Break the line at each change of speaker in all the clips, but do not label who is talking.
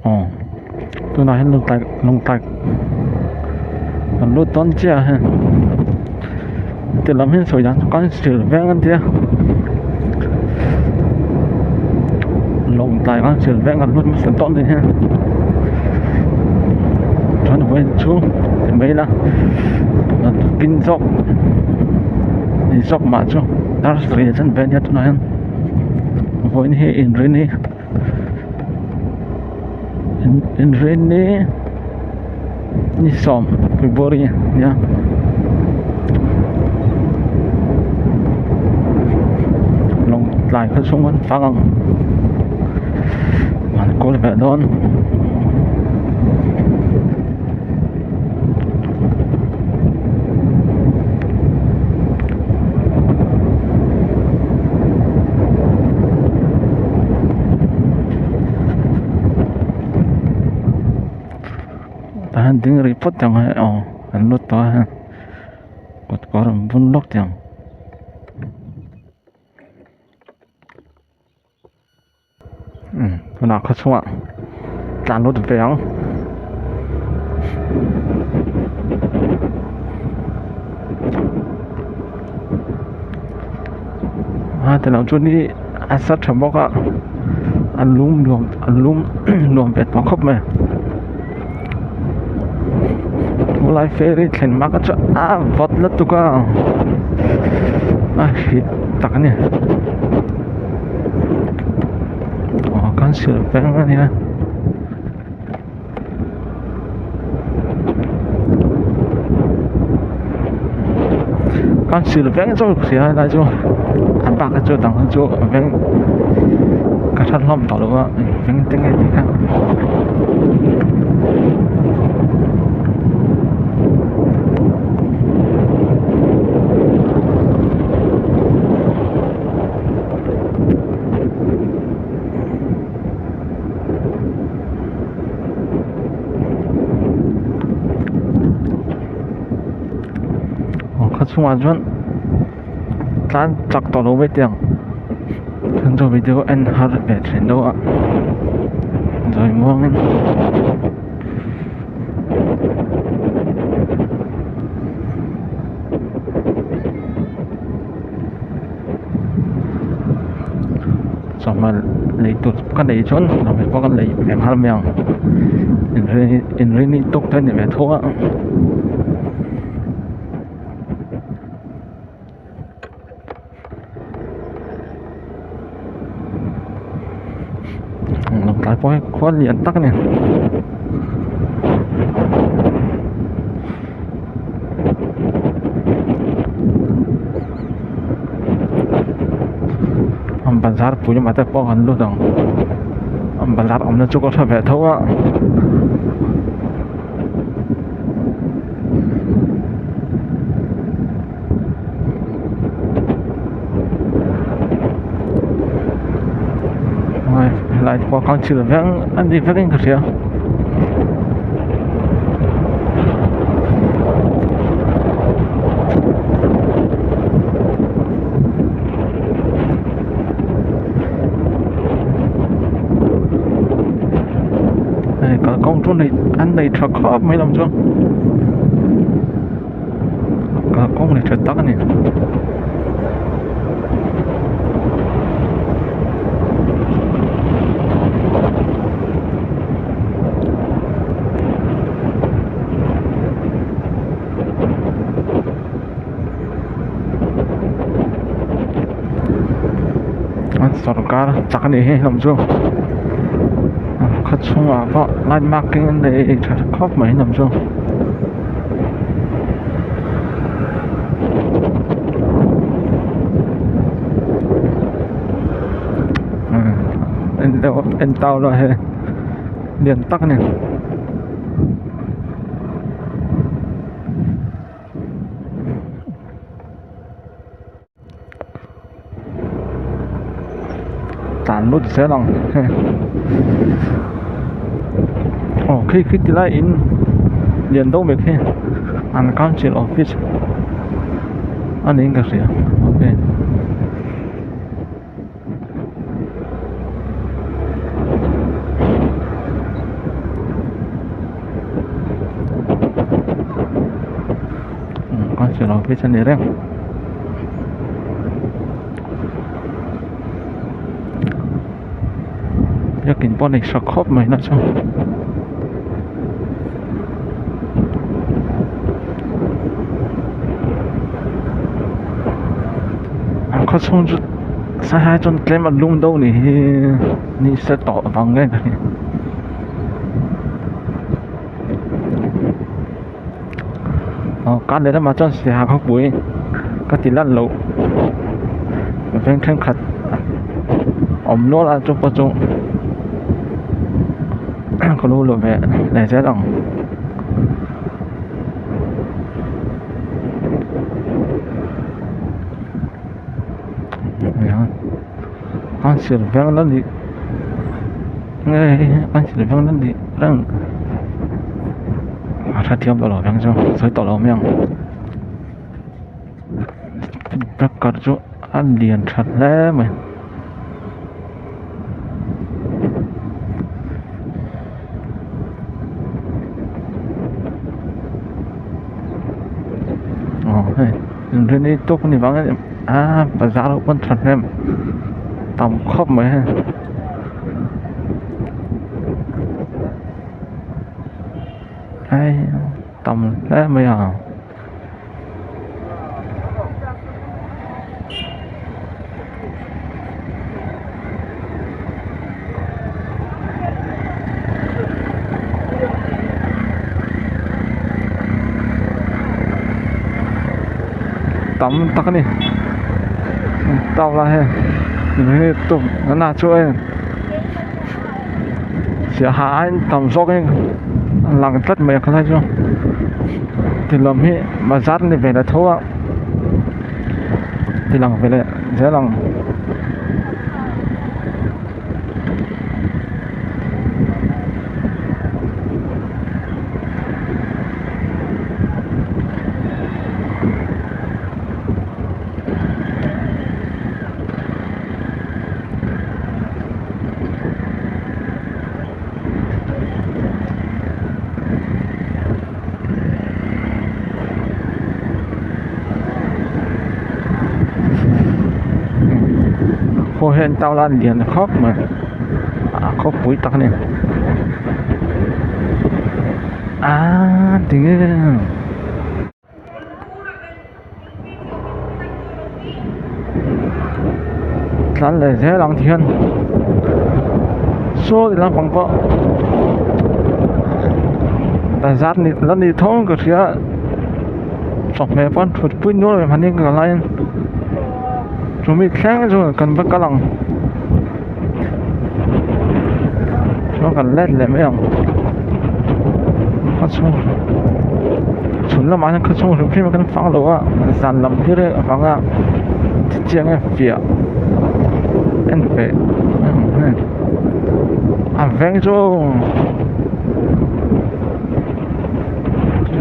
Aw tunah hian lungtlai lungtlai kan lut dawn chiah a hei ti lam hi sawi dan chu council veng an tia lawngtlai council veng kan lut hmasa dawn ni hian chuan vawiin chu ti mai ila pin zawk ni zawk mah chu dar sarih a chanve a nia tunah hian vawiin hi inrin hi. Inrinni ni sawm February a nia Lawngtlai khaw chhung an fang ang an kawl ve dawn. Tah hian ding rih phawt ang hei aw an lut tawh a hei kut kawr an bun lawk teh ang. Tunah khaw chhungah tlan lut ve ang. A ti lo chu ni a sa tha bawk a a lum nuam a lum nuam ve tawh khawp mai khawlai ferry thlen hma kha chu a vawt lutuk a a hit tak a ni. Aw council veng a nia council veng zawk hria helai chu a bak hi chu a dang hi chu veng ka hre hlawm tawh lo a veng te nge tih kha. Aw khaw chhungah chuan tlan chak tawh lo mai teh ang chuan chu video en har ve thin deuh a zawi muangin. Chawhma lei tur ka nei chuan chawhmeh pawh ka lei ve nghal mai ang inrin tawk te a ni ve tho a. Lawngtlai pawh hi khua lian tak a ni. Bazar pui lamah te pawh kan lut ang bazar awmna chu ka hre ve tho a. Helai pawh council veng a ni vekin ka hria. Hei kalkawng chu an nei tha khawp mai lam chu. Kalkawng nei tha tak a ni. An sorkar chak a nih hi hlawm chu khaw chhungah pawh light marking an nei tha khawp mai hlawm chu. En tau la hei lian tak a ni. Tlan lut zel ang hei aw khi khi ti lai in lian deuh mai khi an council office a niin ka hria ok. tawh lo phei chu a ni reng. Biakin pawh a nei hra khawp mai na chu. An khaw chhung chu sailai chuan tlem a lum deuh a nih hi ni se tawh vang nge ka hria. Aw kar leh lamah chuan siaha khawpui ka ti lan loh veng thenkhat awm nual a chu pawh chu ka lo luh ve leh zel ang. An sir veng la ni nge an sir veng la ni reng a hrethiam tawh lo veng chu sawi tawh lo mai ang breaker chu a lian tha hle mai. Aw hei inrinni tuk a ni vang em a bazar ho pawn thahnem tam khawp mai hei hei tam hle mai a. Tam tak a ni tawk lai hei hei tuk na chu hei siaha aiin tam zawk in a lang tlat mai a khalai chu ti lam hi bazar ni ve leh tho a ti lang ve leh zel ang. Khaw hian tawla an lian khawp mai a khawpui tak a ni aaa tinge. Tlan leh zel ang ti hian saw ti lampang pawh bazar ni la ni tho ka hria chawhmeh pawh an thut pui nual mai mahni ka laiin chumi thleng chu kan va kal ang chuan kan let leh mai ang khaw chhung chhun lamah hian khaw chhung hrim hrim a kan fang lo a zan lam thil reng avanga thi chiang e fiah en peh a veng chu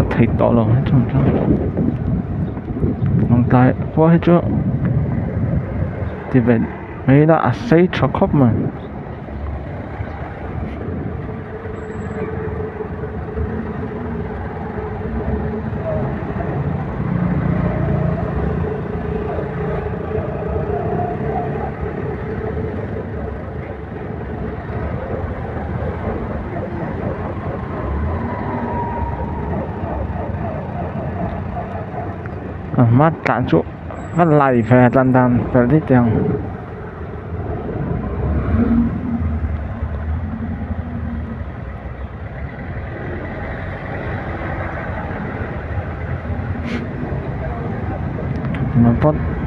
a thei tawh lo lawngtlai khua hi chu ti ve mai ila a sei tha khawp mai. A hma tlan chu a lai ve tlan dan fel daih teh ang.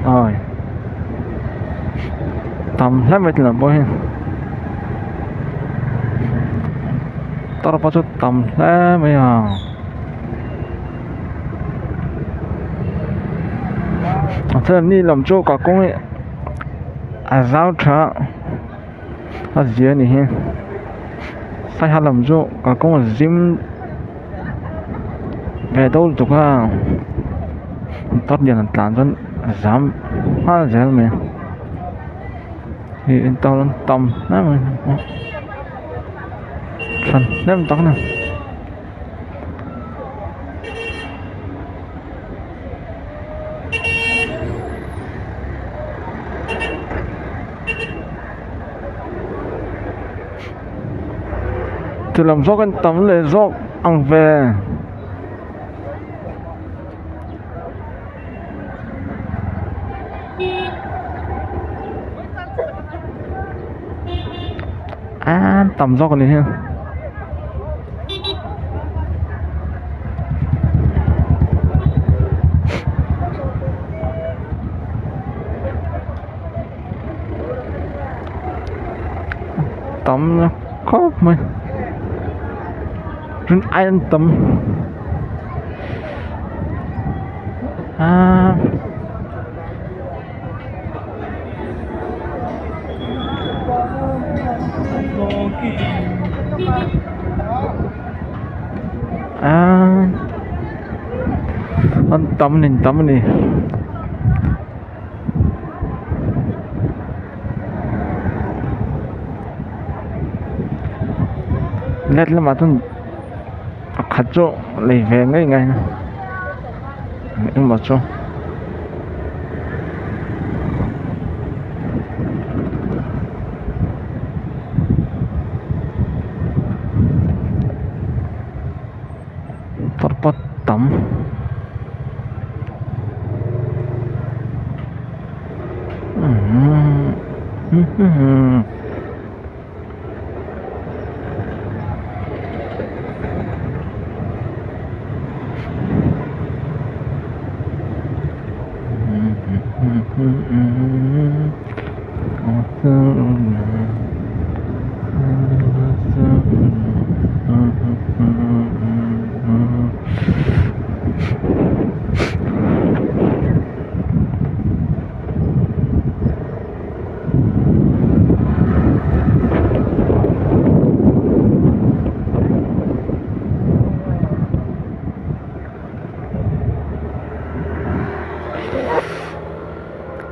Awi tam hle mai tih lam pawh hi tar pawh chu tam hle mai a. A chuan ni lam chu kalkawng hi a zau tha a zia a ni hi saiha lam chu kalkawng a zim ve deuh lutuk a motor lian an tlan chuan a zam nghal zel mai hei en tan tam hle mai thahnem tak a ni. Chu lam zawk an tam leh zawk ang ve. An tam zawk a ni hi. Tam khawp mai rin ai an tam aaa. Aaa an tam a ni an tam a ni. Let lamah chuan pakhat chu lei ve ngei ngei a engemaw chu. Parpat tam.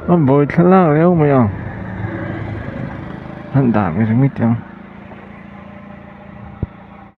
A buai thlalak riau mai ang an dah ve ringawt ang.